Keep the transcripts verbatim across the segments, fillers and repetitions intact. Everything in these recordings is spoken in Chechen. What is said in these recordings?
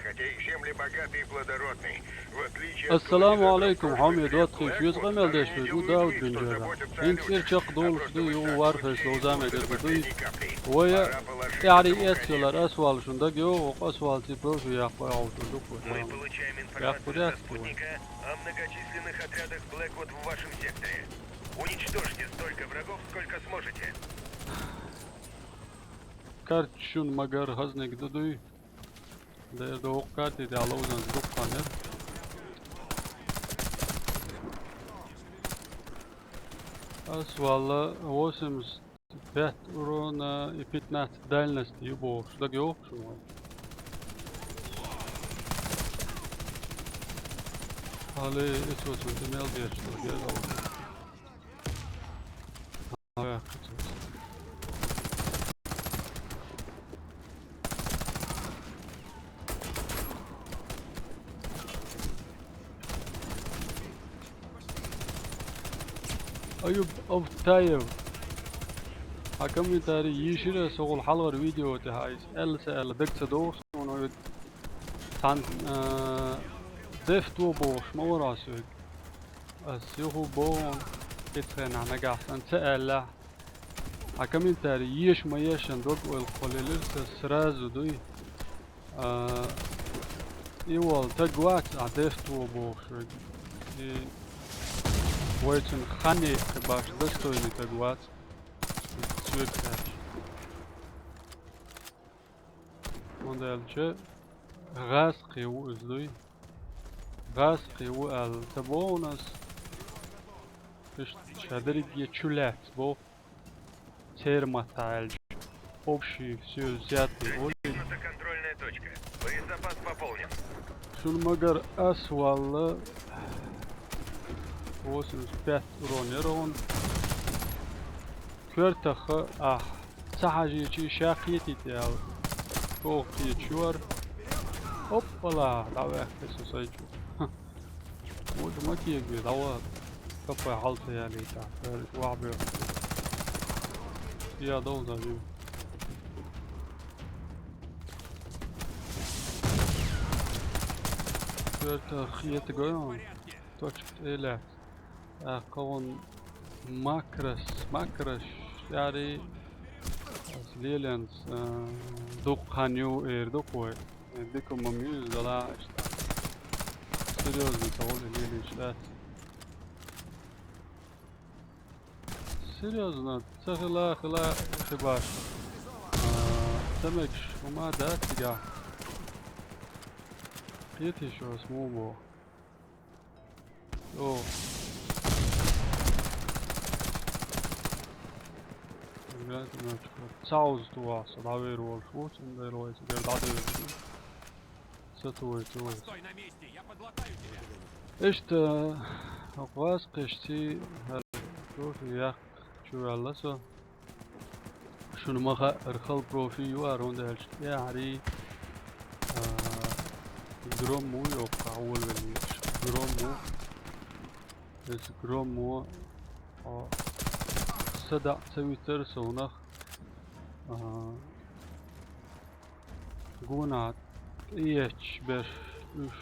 Хотя их земли богаты и плодородны, в отличие от Ассаламу алейкум, хьоме доттагӀий, шуьца къамел деш верг ву Дауд бин Джаррахь. ХӀинца ира чакхдолуш ду юха Варфейс ловза мегар ду дуй. Вай тӀаьхьарий эццалара асвал шун дага йогӀу, оха асвал цӀе профи яккха вай хьовсур ду кху. Мы получаем информацию со спутника о многочисленных отрядах Блэквуд в вашем секторе. Уничтожьте столько врагов, сколько сможете. Карт шун магар хазниг ду дуй. Дера доху карти тӀехь ловзанца дукха хан яра. Ас валла восемьдесят пять урона и пятнадцать дальности ю бохуш. Дага йохуш ву. Хьале, эцо цунна тӀе мел дерш ду, дера доху. Аюб Автаев. Хьан комментарий йийшира, со гӀул хьалхара видео тӀехь айса аьлла ца аьлла, дага ца догӀу суна хьоьга. Цхьана, а, дефто бохуш ма вара ас хьоьга. Ас юха боху, кхин цхьанахь нагахь санна ца аьллехь, хьан комментарий еша ма ешан дог ойла кхоллелира сан сразу дуй. А, и вала таг вац, а дефто бохуш верг. И вайцун ханна кхин баш достойный таг вац. Цуьк хаьттича. ХӀунда аьлча гӀазкхи ву иза дуй. ГӀазкхи ву аьлла ца боху ас. Иштта ша дерриге чу лаьцна боху. Церан маттахь аьлча, общий всё взятый олий. Достигнута контрольная точка. Боезапас пополнен. Шун магар ас валла восемьдесят пять урон яра хьуна. Коьртах ахь ца хьажийчий ша кхетийта аьлла. Чохь кхеташ ю хӀара. Оппала, дӀаваьккхи со сайчу. Вуьш ма кегаве, дӀавала. Капай хьал ца ялийта. Ваьлла вахьа бехк. Я долда ю. Коьртах кхеташ ю хьуна. Точка тӀе лаьцна. ТӀаккха вон макрас, макрас, яри, ас лелаенца, а, дукха хан ю эр ду-кх вай. Э, дика ма муьйза дала иштта. Серьёзно ца волу лелийш дац. Серьёзно, ца хила, хила хи баш. А, ца мегаш хӀума дац цигахь. Кхетий шу ас муха боху? О. Цхьауза тухахь со дӀавер волуш ву, цундела вай цигара дӀадевлла. Ца тухий, ца тухий. Иштта, хӀокху гӀазкхашций, хӀара, профи яккха чу ваьлла со. Шуна ма хаьара, хала профи ю хӀара, хӀунда аьлча тӀаьхьарий, а, гром ву йоккхахь волавеллера. Гром ву. Иза гром ву. Хьо садаӀа ца витара совнах. А, гонахь тӀеетташ берш уьш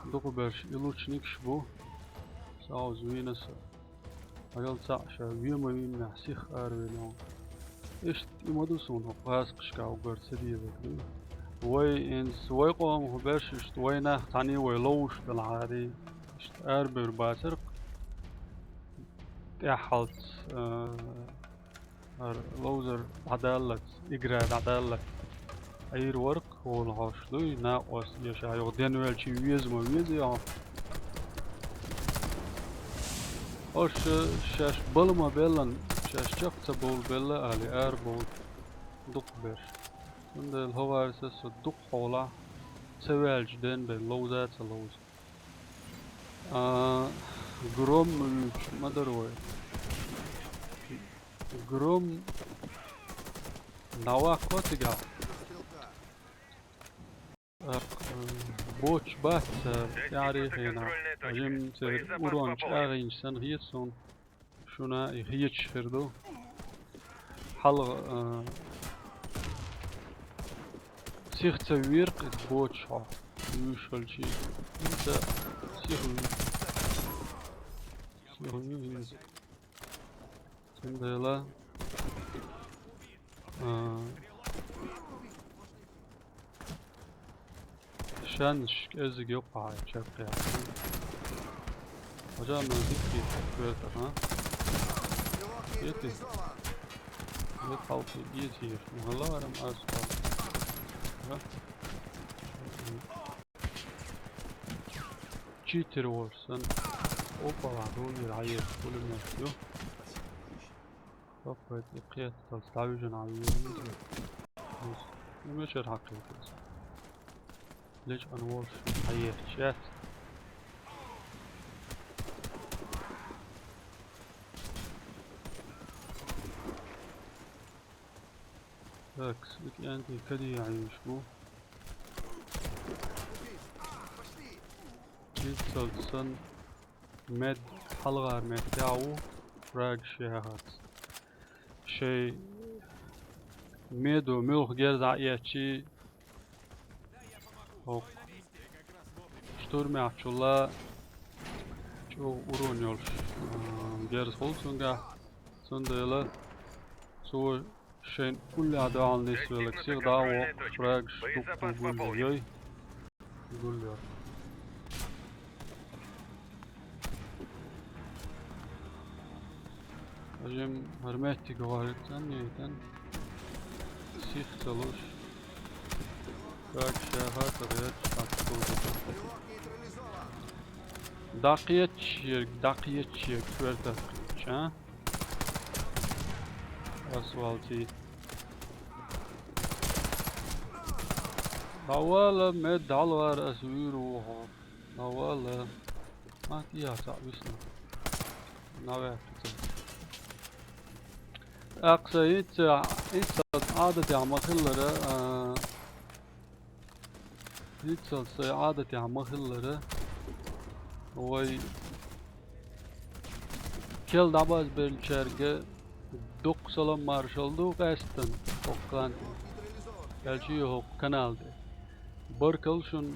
дукхаберш и лучникаш бу. Цхьауза вийна со. Хьажал цхьаъ ша вен ма виннехь сиха аравелла. Иштта и ма ду суна хӀокху гӀазкхашкахь уггар ца дезарг ду. Вай, хӀинца вай къомах берш иштта вай нах цхьаьний вай ловзуш делахьарий, иштта арабевр бацара-кх. ТӀаьххьалц, а, хӀара ловзар дӀадаллалц, игра дӀадаллалц. Ӏийр вара-кх, хӀуна хьош дуй, накъост эша юха денвелчий веза ма везий хьо. Хьош шаьш бала ма беллан, шаьш чекх ца бовла белла али, арабовла дукхаберш. Цундела хӀаварца со дукха хьолахь ца ваьлча денбелла ловза а ца ловза. А, гром вуьйцуш ма дара вай. Гром дӀаваккхо цигахь. А, боцуш бац, а, тӀаьхьарий хенахь. Жимма церан урон чӀагӀйинчу санна хета суна. Шуна и хеташ хир ду. Хьалха, а, Сиха ца вийракх иза боцуш хьо. Вуьйш хилчий. ХӀинца сиха вуьйр. Сиха вуьйр хӀинца. Цундела, а, шанс кӀеззиг йоккхахьа чекхъяхьа. Хьажа, ма дикки хӀоьттар, а? Эти. Эт хьалхи гезийр. Ма ларам аз хьал. А? Читер волуш санна, опа, дуллира хьаеш пулемёт ю. Опа, и кхеталц дӀавижина хьан вийр ю. Ну, мешар хьакхийта иза. Лечкъана волуш хьаеш яц. Такс, и кӀентий кадий хьийзаш бу. Иццалц санна мед хьалхара меттехь ву, фрагаш яхарца. Шайн медо муьлха герз а эцчий, хӀокху штурмехь чулла чӀогӀа урон йолуш, а, герз хуьлу цуьнгахь, цундела цо шайн уллехь дуьхьал нисвелларг сиха дӀа а воккхуш, фрагаш дуккха гулъяй. Гулъяй. Хьажим, хӀара меттиг гӀоьртан, ейтан. Сих ца луш. Фрагаш яха ца гӀерташ, хьаца кхуза. ДӀакхечча ерг, дӀакхечча ерг, коьртах кхечча, а? Ас валций. ДӀавала, мед дӀалвара ас вуьйр ву хьо. ДӀавала. Ма кӀиа цхьаъ висна. Наваьхча ца. ТӀаккха сан хӀинца, хӀинца Ӏадатехь ма-хиллара, а, хӀинцалц сайн Ӏадатехь ма-хиллара, вай кел дӀабазбеллачаьрга дуккха салам маршалла ду къаьсттана хӀокху кханте, аьлча а хӀокху канал тӀе. Баркалла шуна,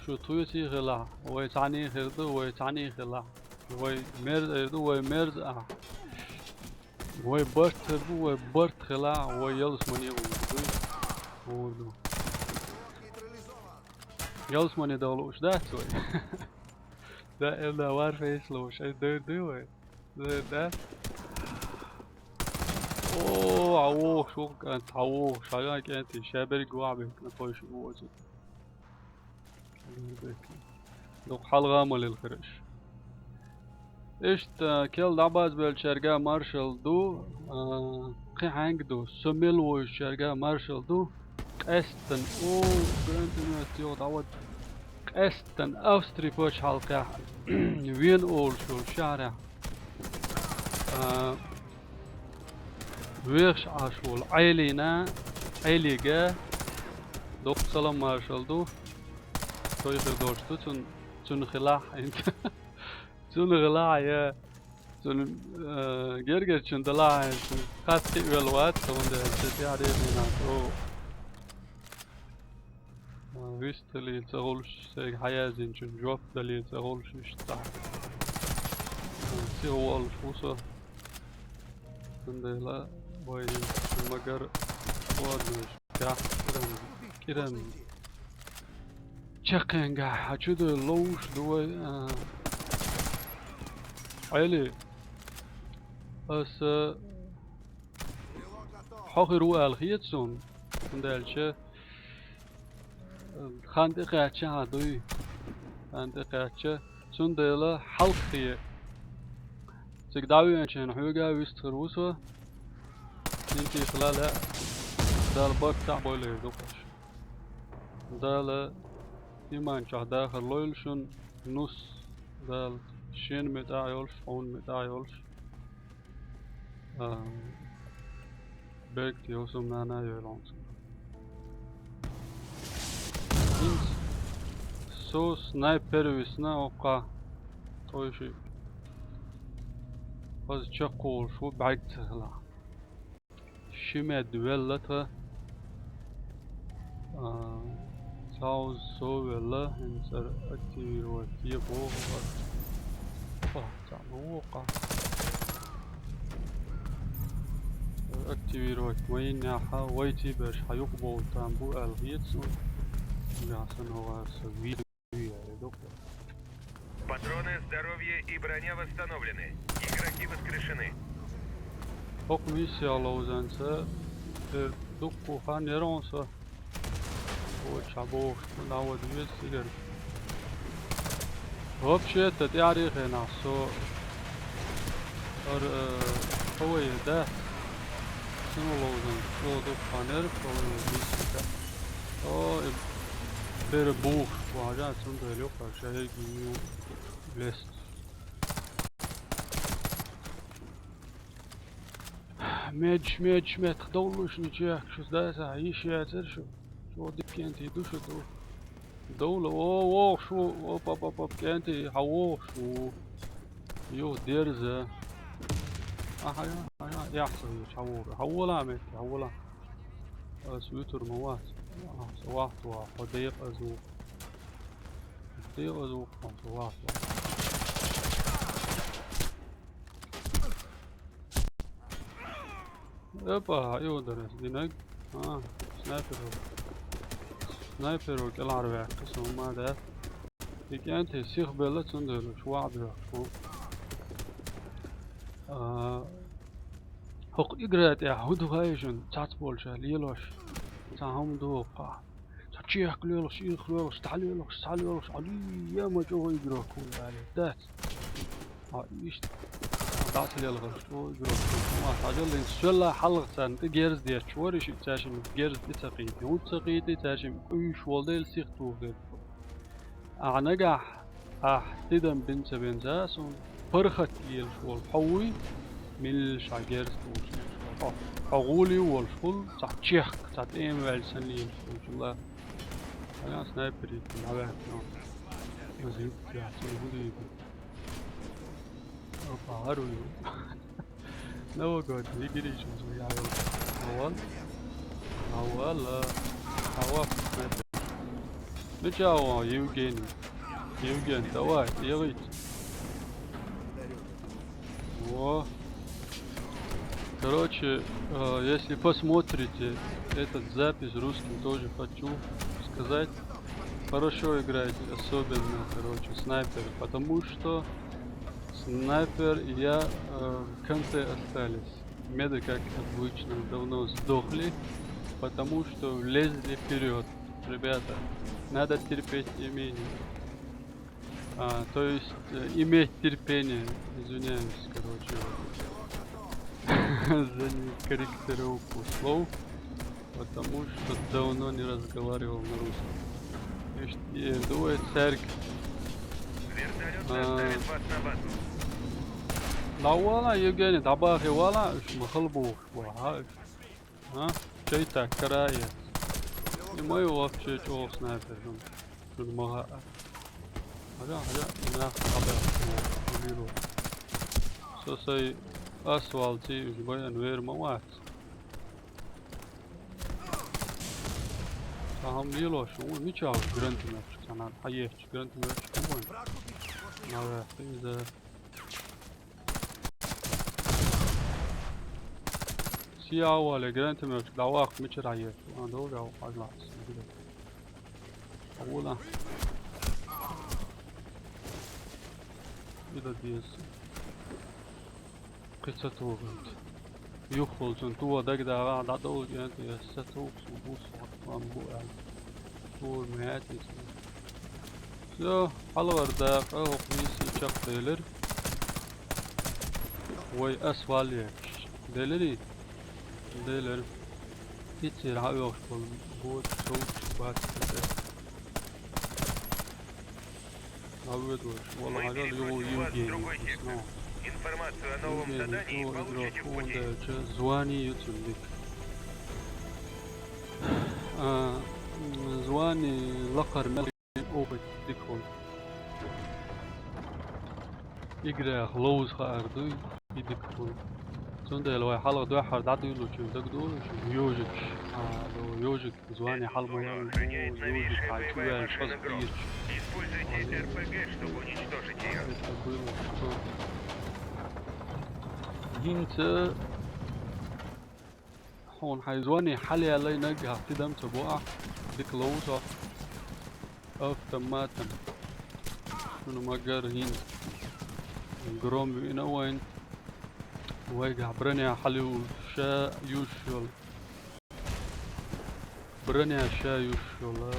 шу тхоьций хилахь, вай цхьаьний хир ду, вай цхьаьний хилахь, вай мерза эр ду, вай мерза ахь. Вай барт хир бу, вай барт хилахь, вай ялсамане гӀур ду. ГӀур ду. Ялсамане даха лууш дац вай? Да, элла варфейс лууш, ай дойр дуй вай? Дойр дац? О, хьан вогӀуш ву кӀант, хьан вогӀуш, хьан кӀентий, ша берриг вахьа бехкана, кхойша ву оцу. Дукха хьалха ма лилхира аш. Иштта, кел дӀабазбеллачаьрга маршалла ду, а, кхин хьаьнга ду, со мел вуьйшучаьрга маршалла ду, къаьсттана, о, гранатомет йогӀу дӀавада, къаьсттана Австри пачхьалкхехь Вена олуш йолу шахьарехь, а, вехаш Ӏаш волу Ӏелина, Ӏелига доккха салам маршалла ду. Той хир долуш ду цунна, цунна хилахь хӀинца. Цунна хилахь я, цунна, э, гергарчунна далахь хӀинца. Хатта кхин а ваьлла вац, хӀунда аьлча тӀаьхьа деза нах, о. А, вистхилийла ца хуьлуш, сайга хьаяздинчунна жоп далийла ца хуьлуш, иштта цхьа. Сиха волуш ву со. Цундела вай магар воднаш тӀехь кӀиран, кӀиран чаккхенгахь хьан чу дуй ловш ду вай, а, Ӏели, аса хьо хир ву аьлла хета суна, хӀунда аьлча хан тӀекхаьчча хьан дуй. Хан тӀекхаьчча, цундела хьалххе цига дӀавеанчийн хьоьга вистхир ву со. ХӀинца хила лаьа, Дала барт цхьаъ бойла хир ду-кх аша. Дала иман чохь дахар лойла шуна, нус, Дала шена муьтӀахь йолуш, хьуна муьтӀахь йолуш. А, бегти хӀусамнана а йойла хьуна. ХӀинца со снайпер висна оккха тхойши. Хаза чекхволуш ву бӀаьрг ца хилахь. Ши мед велла тхан. А, Сауза со велла, хӀинца ара активировать е боху ара. Опа, цхьаъ ма воккха. Активировать ма йиннехь, вайти берш хьан юкъа бовла там бу аьлла хета суна. Нагахь санна хӀокхара со видео яьлла ду-кх. Патроны, здоровье и броня восстановлены. Игроки воскрешены. ХӀокху миссиях ловзанца, э, дуккха хан яра хьуна со. Вот ша бохуш, навод веза цигара. Вообще-то, тӀаьхьарчу хенахь со ара, э, хавай дац. Цунах ловзанца, цо дуккха хан яра, хавай миссика. О, и бер бухуш, вахьажа, цундела юкъара шайги ю лест. Медж, медж, метх довлуш ничего, шу сдайса, йиш яцара шу. Шу диккенти ду шу ду. Довла, о, воху шу, оп, оп, оп, оп, кенти, хьан воху шу. Ю, дерза. Аха, я, аха, я, яхса, ю, хьан воху. Хьан вола, метти, хьан вола. Ас вуьтур ма вац. А, со вахт ва, хьо декъазу. Декъазу, хьо со вахт ва. Опа, хьан ю дарас, динаг. А, снайпер. Снайпер кӀелхьарваьккхи со ма да. И кӀентий сих белла, цундела шу вахьа доьхуш ву. А, хӀокху игра тӀехь хӀун ду хаий шуна, цхьацца болчара лелош? Цхьа хӀума ду хӀокхахь. Цхьа чехка лоьлхуш, ирх лоьлхуш, дӀа лоьлхуш, схьа лоьлхуш, Ӏа лийя ма чӀогӀа игрок ву аьлла. Дац. А, иштта. ДӀа ца лелхарш, чӀогӀа игрок ву. Ма, хьажал, хӀинца соьлла хьалха царна тӀе герз детташ вара, и шиъ цаьршимма герз тӀе ца кхийти. ХӀунда ца кхийти, цаьршимма къуьйсуш волу дела сих туху дерг. Ахьа нагахь ахь тидам бина ца бен за, суна паргӀат лелаш волу хьо вуй, милла ша герз тухуш лелаш волу хьо. Хьо гӀоле волуш хуьлу, цхьа чехка, цхьа тӀема ваьлла санна лелаш волчул а. Хьайна снайпер йитина, дӀаваьккхина. Аса юккъехь, цунна хӀун дийр ду? Опа, хӀара ву ю. Новогодний игры ещё не играл. Авал. Авал, а. Авал. Ну чё, о, Евгений? Евген, давай, делайте. Во. Короче, э, если посмотрите этот запись, русским тоже хочу сказать. Хорошо играете, особенно, короче, снайперы, потому что снайпер и я, э, в конце остались. Меды, как обычно, давно сдохли, потому что влезли вперёд. Ребята, надо терпеть имени. А, то есть, э, иметь терпение, извиняюсь, короче, за некорректировку слов, потому что давно не разговаривал на русском. Ишт, э, дует церк. Вертолёт А. доставит вас на базу. ДӀавала, Евгений, дӀабахе вала, уьш ма хала бохуш бу, хьа уьш. А? Чай так, караец. И ма ю вообще чӀогӀа снайпер, хӀун? Хьуна ма хаьа. Хьажа, хьажа, нах хьабаьхка, хьулийро. Со сай ас валций уьш байан вер ма вац. Ца хьан лелош ву, мича ву гранатометчик, ца нах хьаечча гранатометчик ву вайн. Наваьхка иза. Сиявале гранатометчик дӀаваккха мичара хьаечча, а, довжа ву хьажлахь. Хьуна. Ида деза. Кхин ца тухийта. Юххалцун туха дагадагӀа дӀадовла кӀентий, аса ца туху, со бусу хьан бу аьлла. Тур ма яц иза. Всё, хьалавар дакъа, хӀокху миссия чекхделира. Вай ас валлехьаш. Делирий? Делира. Иццера хьан оьхуш болу боцу шовчу бац тӀе. Хьан ведалаш? Вала хьажал югӀу Евгений. Информацию о новом задании получите в пути. Звание ю цуьнан дика. А, м, звание лакхара мел опыт дика хуьлу. Играх ловза хаар дуй, и дика хуьлу. Цундела вай хьалха дуьххьара дӀадуьйлучу дагадолуш, йожикаш, а, до йожик, звание хьалха ма яьлла, йожик, хьай чу ваьлла, шозза дийрча. Используйте эр пэ гэ, чтобы уничтожить её. Это было что? ХӀинца хьуна хьайн звание хьалаяллай, наггахь тидам ца бо ахь, дика ловзо автоматом. Шуна ма-гарра, хӀинца Гром вина вайн. Вайгахь броня хьалуьллуш ша юьсуш йолу. Броня ша юьсуш йолу,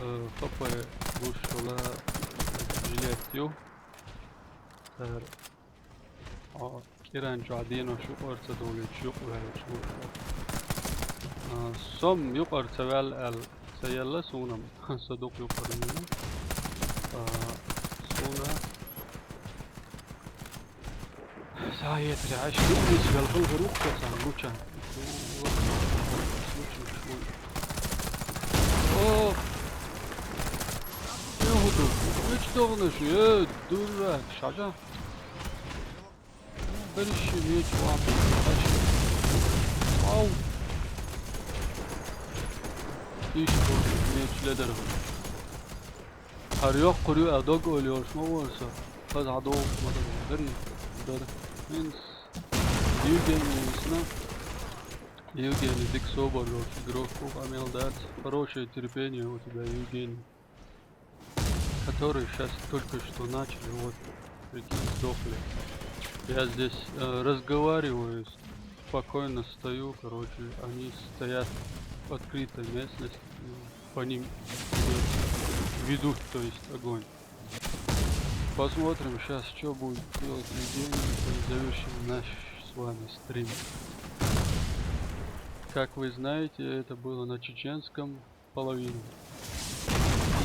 э, ХП гуш йолу жилет ю. Цара, а, кӀиран чохь денош юкъара ца долуьйтуш, юкъа ваьллачу ву. А, со-м юкъара ца ваьлла аьлла ца елла суна-м, со дукха юкъара вина. А, суна схьахетарехь, аьшка юкъа нисвелла хилла хир ву-кх со царна гуча. О! Юху ду! Мича догӀуш, э, дурак, шажа! Берриш меч ван. Ау! Иштта меч ледара. ХӀара йоккхур ю аьлла дог ойла йолуш ма вара со. Хаза хьан догӀуш ма дара. Дарий. Дарий. ХӀинца Евгений висна. Евгений дика собар йолуш игрок ву, къамел дац. Хорошее терпение у тебя, Евгений. Которые щас только что начали, вот, прикинь, сдохли. Я здесь, э, разговариваю, спокойно стою, короче, они стоят в открытой местности, ну, по ним идёт, ведут, то есть, огонь. Посмотрим щас, что будет делать Евгений, и завершим наш с вами стрим. Как вы знаете, это было на чеченском половину. И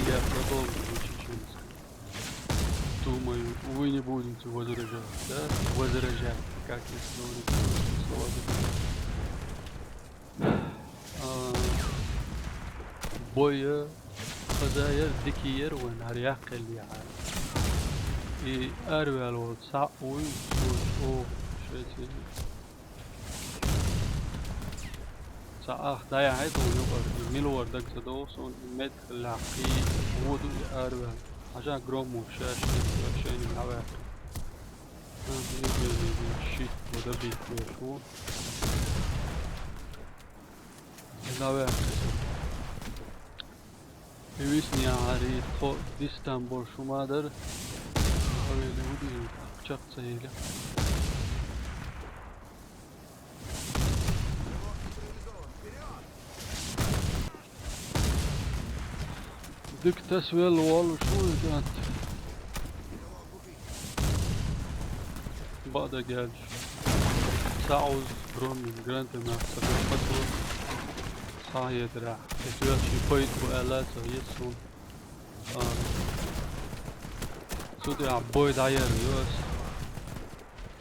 я продолжу на чеченском. Думаю, вы не будете возражать, да? Возражать, как здесь говорится, слово. А, бойа хаза яр, дика яр вайн хӀара яккхаллехьара. И араваьлла волу цхьаъ вуй, оха шайца Цхьа ах дӀаяхьийта ву юкъара, и мила вара дага ца догӀу суна, и меттахъхилла кхин вон ду и араваьлла. Хьажа, Громов шаьш шайна дӀаваьккхи. А, и, и, и, и, щит ву дабийта дезаш ву. И дӀаваьккхи со. И виснехьара и тхо дистам болуш хӀума дара. Хьавели ву ди, чекх ца елира. Дика тасавелла воллуш ву и кӀант. Баъда гелча. Сауза, Громин, Грантамах ца хӀума ца. Схьахетарехь, и тоьлчий пайда бу аьлла ца еза суна. А, цу тӀехь бой дӀаяр ю ас.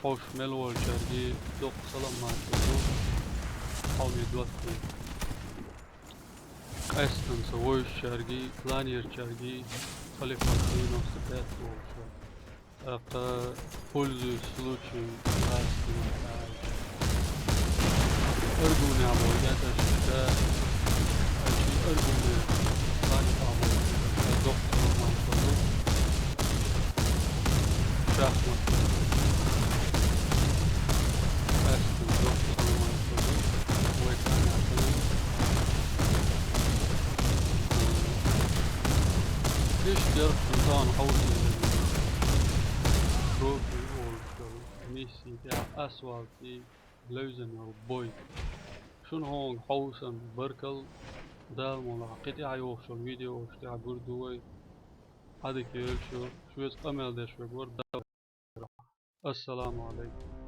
Хьовш мел волчаьрга доккха салам маршалла ду. Хьалме доттагӀий. Къаьстина ца вевзачаьрга, кланерчаьрга, Халифат девяносто пять волчу. ТӀаккха, пользуясь случаем, Аргунехь болу гӀенташка, ачий Аргуне, Халифа болу гӀенташка, доккха салам маршалла ду. Шахмат. Къаьстина доккха салам маршалла ду. Вай цхьаьна Иштта яра шун тахана хьовсийна. Трофи олуш йолу миссий тӀехь асфальт и левзина йолу бой. Шуна хӀокхунга хьовсам баркалла, Дала мукъ лахь, кхин тӀаьхьа йогӀуш йолу видеош тӀехь гур ду вай. Хьан дика йолчу, шуьца къамел деш верг вара Дала. Ассаламу алейкум.